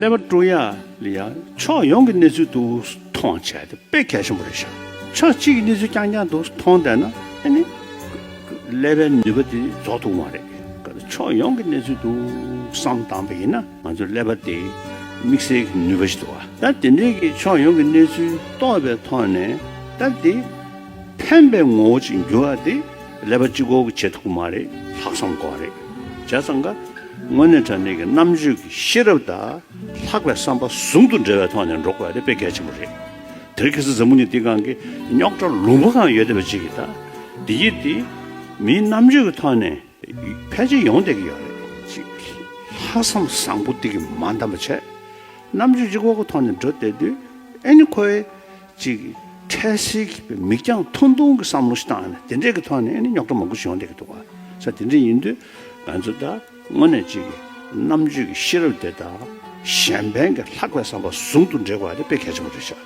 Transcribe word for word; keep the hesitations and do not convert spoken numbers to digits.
ཀླད་པ་དཀྲུག་ཡ་ལ་ཡང་ཕྱོགས་ཡོངས་ཀྱི་གནས་ཚུལ་དུ་མཐོང་བྱས་ཏེ་དཔེ་གལ་ཆེན་པོ་རེད་ཤག་ཕྱོགས་གཅིག་གི་གནས་ཚུལ་རྐྱང་རྐྱང་དུ་མཐོང་བསྡད་ན་ཨ་ནི་ཀླད་པའི་ནུས་པ་དེ་རྫོགས་ཐུབ་མ་རེད། ཕྱོགས་ཡོངས་ཀྱི་གནས་ཚུལ་དུ་བསམ་བཏང་པ་ཡིན་ན་ང་ཚོའི་ཀླད་པ་དེ་དམིགས་བསལ་གྱི་ནུས་པ་ཞིག་འདུག་བ། ད་དེ་འདྲའི་གི་ཕྱོགས་ཡོངས་ཀྱི་གནས་ཚུལ་རྟོགས་པའི་ཐོག་ནས་ད་དེ་ཕན་པའི་ངོ་བོ་ཅིག་འགྱུར་བ་དེ་ཀླད་པ་གཅིག་པོ་གིས་བྱེད་ཐུབ་ཀྱི་མ་རེད། ལྷག་བསམ་དགོས་རེད། བྱས་ཙང་ཀ་དངོས་གནས་དྲང་གནས་ཀྱི་རྣམ་དཔྱོད་ཀྱི་ཤེས་རབ་དང་ལྷག་པའི་བསམ་པ་ཟུང་དུ་འབྲེལ་བའི་ཐོག་ནས་འགྲོ་དགོས་ཡ་དེ་དཔེ་གལ་ཆེན་པོ་རེད། དེ་རིང་ཁ་སང་འཛམ་བུ་གླིང་འདི་སྒང་གི་རྙོག་དྲ་ལུང་པ་སྒང་ཡོད་བསྡད་པ་ཅིག་གིས་ད་འདི་ཡིད་དེ་མིའི་རྣམ་དཔྱོད་ཀྱི་ཐོག་ནས་ཕལ་ཆེར་ཡོང་བསྡད་ཀྱི་ཡོད་རེད། ཅིག་ལྷག་བསམ་བཟང་པོ་དེ་གིས་མ་འདང་བ་བྱས། རྣམ་དཔྱོད་གཅིག་པོ་གི་ཐོག་ནས་འགྲོ་བསྡད་དུས་ཨེ་ནི་ཁོའི་ཅིག་འཕྲལ་སེལ་གྱི་མིག་རྒྱང་ཐུང་ཐུང་གི་བསམ་བློ་ཞིག་བཏང་ནས་དེ་འདྲས་ཀྱི་ཐོག་ནས་ཨེ་ནི་རྙོག་དྲ་མང་པོ་ཞིག་ཡོང་བསྡད་ཀྱི་འདུག་བ། ས་དེ་འདྲས་ཡིན་དུས་ང་ཚོ་ད་དངོས་གནས་ཅིག་རྣམ་དཔྱོད་ཀྱི་ཤེས་རབ་དེ་དང་གཞན་ཕན་གྱི་ལྷག་པའི་བསམ་པ་ཟུང་དུ་འབྲེལ་དགོས་པ་དེ་དཔེ་གལ་ཆེན་པོ་རེད་ཤག